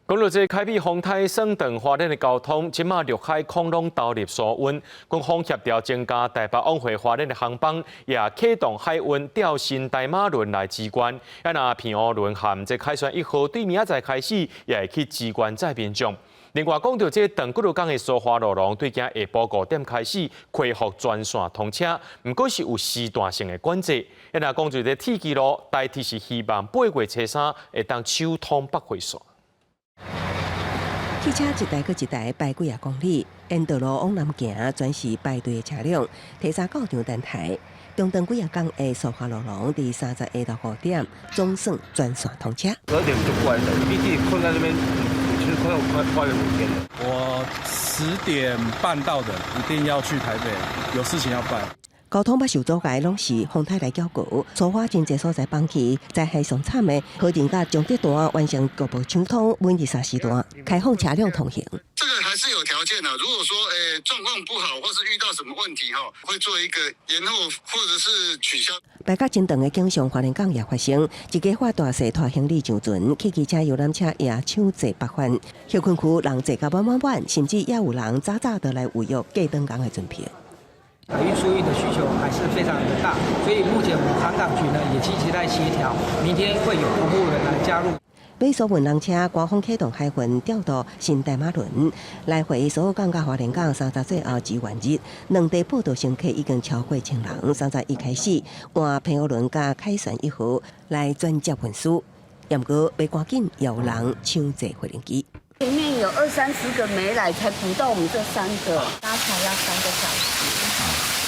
講到這開闢風颱損斷花蓮的交通，這馬陸海空攏投入疏運，軍方協調增加台北往回花蓮的航班，也啟動海運調新大馬輪來支援。啊，若澎湖輪和這凱旋一號對明仔載開始，也會去支援載民眾。另外講到這長幾若工的蘇花路廊，對今下晡5點開始恢復全線通車，毋過是有時段性的管制。啊，若講到這鐵岐路，台鐵是希望8月初3會當搶通北回線。汽車一台閣一台排幾仔公里，沿道路往南行，全是排隊的車輛，提早到場等待。中斷幾仔工的蘇花路廊，佇30下晝5點總算全線通車。 12點就關了，畢竟困在那邊，其實快了5天了。我10點半到的，一定要去台北，有事情要辦。交通捌受阻礙，攏是風颱來攪局。蘇花真濟所在崩去，災害上慘的，花蓮佮彰德段完成局部搶通，每日三時段開放車輛通行。這個還是有條件的。如果說狀況不好，或是遇到什麼問題，哈，會做一個延後或者是取消。排甲真長的景象，花蓮港也發生，一家發大勢拖行李上船，汽機車遊覽車也搶坐北返。歇睏區人坐甲滿滿滿，甚至也有人早早就來預約過長工的船票。海運疏運的需求還是非常的大，所以目前我們航港局呢也積極在協調，明天會有澎湖輪來加入。買疏運人車，官方啟動海運調度新大馬輪，來回蘇澳港佮花蓮港30最後支援日，兩地報到乘客已經超過千人。31開始換澎湖輪佮凱旋一號來轉接運輸，毋過欲趕緊有人搶坐飛行機。前面有二三十個沒來，才補到我們這三個，搭船要3個小時。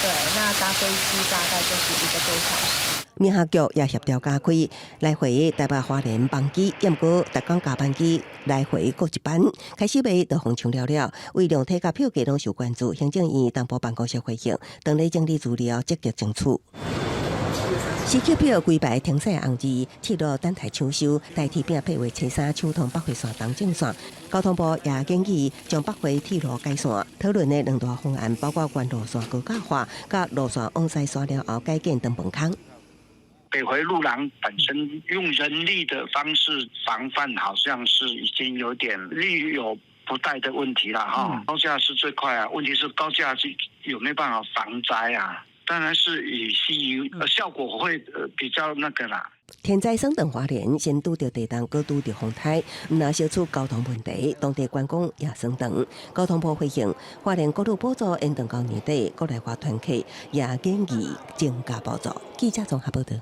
對，那搭飛機大概就是1個多小時。民航局也協調加開來回台北花蓮班機，毋過逐工加班機來回各一班。開始賣就予搶了了，為量體佮票價攏受關注。行政院東部辦公室回應，當咧整理資料，積極爭取。時刻表規排停駛紅字，鐵路等待搶修，台鐵拼8月初3搶通北回線東正線。交通部也建議將北回鐵路改線。討論的兩大方案包括原路線高架化，佮路線往西徙了後改建長飯空。北回路廊本身用人力的方式防範，好像是已經有點力有不逮的問題了哈。高架是最快啊，問題是高架是有沒有辦法防災啊？當然是以吸引效果會比較那個啦。天災損斷花蓮，先拄著地動，閣拄著風颱，毋但小出交通問題，當地觀光也損斷。交通部回應，花蓮國旅補助延長到年底，國內外團客也建議增加補助。記者綜合報道。